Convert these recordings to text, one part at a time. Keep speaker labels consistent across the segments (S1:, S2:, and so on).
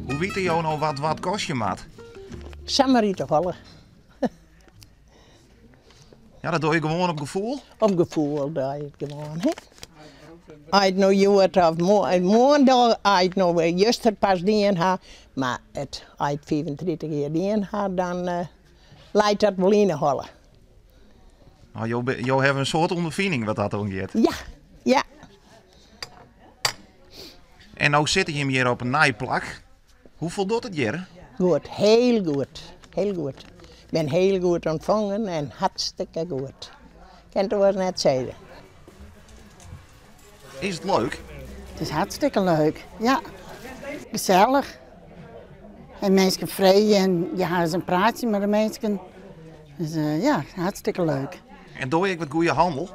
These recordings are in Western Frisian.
S1: Hoe witte jo no wat wat kostje moat?
S2: Samar út de holle.
S1: Ja, dat dogge je gewoan op gefoel?
S2: Op gefoel doch je it gewoan, hè. As it no hjoed of moarn doch, as it no juster pas dien ha, mar it, as it 35 jier dien ha, dan leit dat wol yn 'e holle.
S1: No, jo, jo hawwe in soad ûnderfining wat dat oangiet.
S2: Ja, ja.
S1: En no sitte jim hjir op in nij plak. Hoe foldocht it hjir?
S2: Goed, heel goed, heel goed. Ik bin heel goed ûntfongen en hartstikke goed. Kin it oars net sizze.
S1: Is it leuk?
S3: It is hartstikke leuk, ja. Gesellich. En minsken freegje en je ha ris in praatsje mei de minsken. Dus ja, hartstikke leuk.
S1: En dogge je ek wat goede hannel?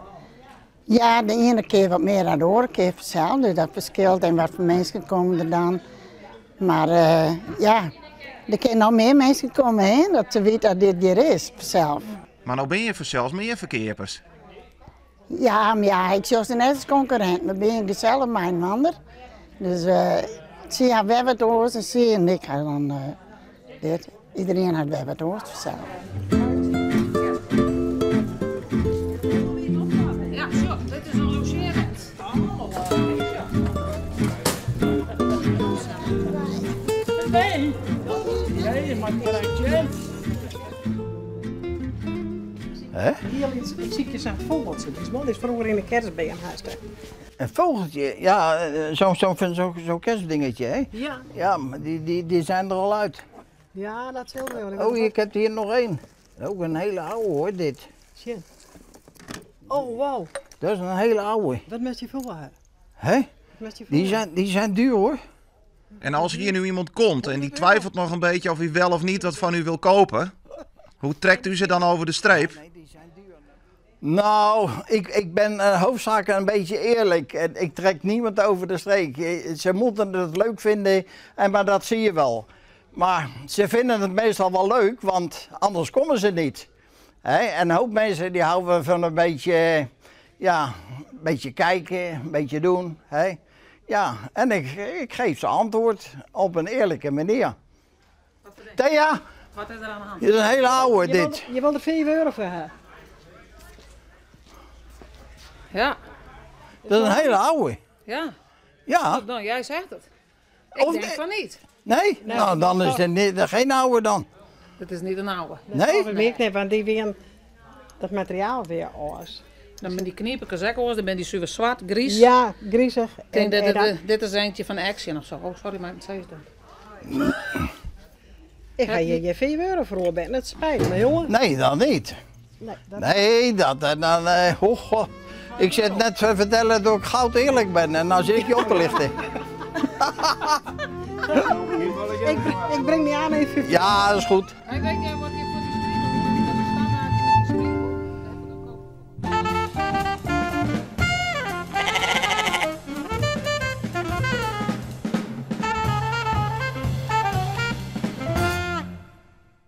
S3: Ja, de iene kear wat mear dan de oare kear fansels. Dus dat ferskilt en wat foar minsken komme der dan. Mar ja, der kinne noch mear minsken komme hè, dat se witte dat dit hjir is fansels.
S1: Mar no binne je fansels mear ferkeapers.
S3: Ja, mar ja, ik sjoch se net as konkurrinten. We binne gesellich mei-inoar. Dus sy ha wer wat oars en sy en ik ha dan dit. Iderien hat wer wat oars fansels.
S4: Ja, sjoch, dit is in logeerwens. Nee, nee, je mag
S5: Hè?
S6: Hiel iets, ik sykje sa'n fûgeltsje. Dizze man is froeger yn de kerstbeam hast.
S5: In vogeltje, ja, zo'n zo, zo, zo kerstdingetje, hè?
S6: Ja.
S5: Ja, maar die, die, die zijn er al uit.
S6: Ja, dat sil wel.
S5: Oh, ik heb hier nog één. Ook een hele oude hoor, dit.
S6: Sjen. Oh, wow.
S5: Dat is een hele oude.
S6: Wat moatst dy foar ha?
S5: Hè?
S6: Wat moatst dy
S5: Die zijn, die zijn duur hoor.
S1: En als hier nu iemand komt en die twijfelt nog een beetje of hij wel of niet wat van u wil kopen, hoe trekt u ze dan over de streep?
S5: Nou, ik, ik ben uh, hoofdzakelijk een beetje eerlijk. En ik trek niemand over de streek. Ze moeten het leuk vinden, en, maar dat zie je wel. Maar ze vinden het meestal wel leuk, want anders komen ze niet. Hè? En een hoop mensen die houden van een beetje, ja, een beetje kijken, een beetje doen. Hè? Ja, en ik, ik geef ze antwoord op een eerlijke manier. Thea,
S4: Wat is er aan de hand?
S5: dit is een hele oude
S6: Je wil,
S5: dit.
S6: je wil er 5 euro voor hebben.
S4: Ja,
S5: Dat is een hele oude.
S4: ja.
S5: Ja,
S4: Nou, jij zegt het. Ik
S5: Of
S4: denk
S5: nee.
S4: van niet.
S5: nee? Nou, dan is het niet, geen oude dan.
S4: Het is niet een oude.
S5: Nee?
S6: Dat weet ik niet, want die weer dat materiaal weer oors.
S4: Dan ben die knieperkes ook oors, dan ben die zuiver zwart, gries.
S6: Ja, griezig.
S4: Ik denk
S6: En,
S4: dat
S6: en
S4: dit,
S6: dan-
S4: dit is eentje van Action of zo. Oh, sorry, maar ik zei het dan.
S6: ik ga je je 5 euro voor ben. Dat spijt me, jongen.
S5: Nee, dan niet.
S6: Nee, dat,
S5: Nee, dat, dan, dan, eh, ho, ho. Ik zit net te vertellen dat ik goud eerlijk ben en dan zit ik je op te lichten.
S6: ik, ik breng die aan even.
S5: Ja, dat is goed.
S4: Hey, weet jij wat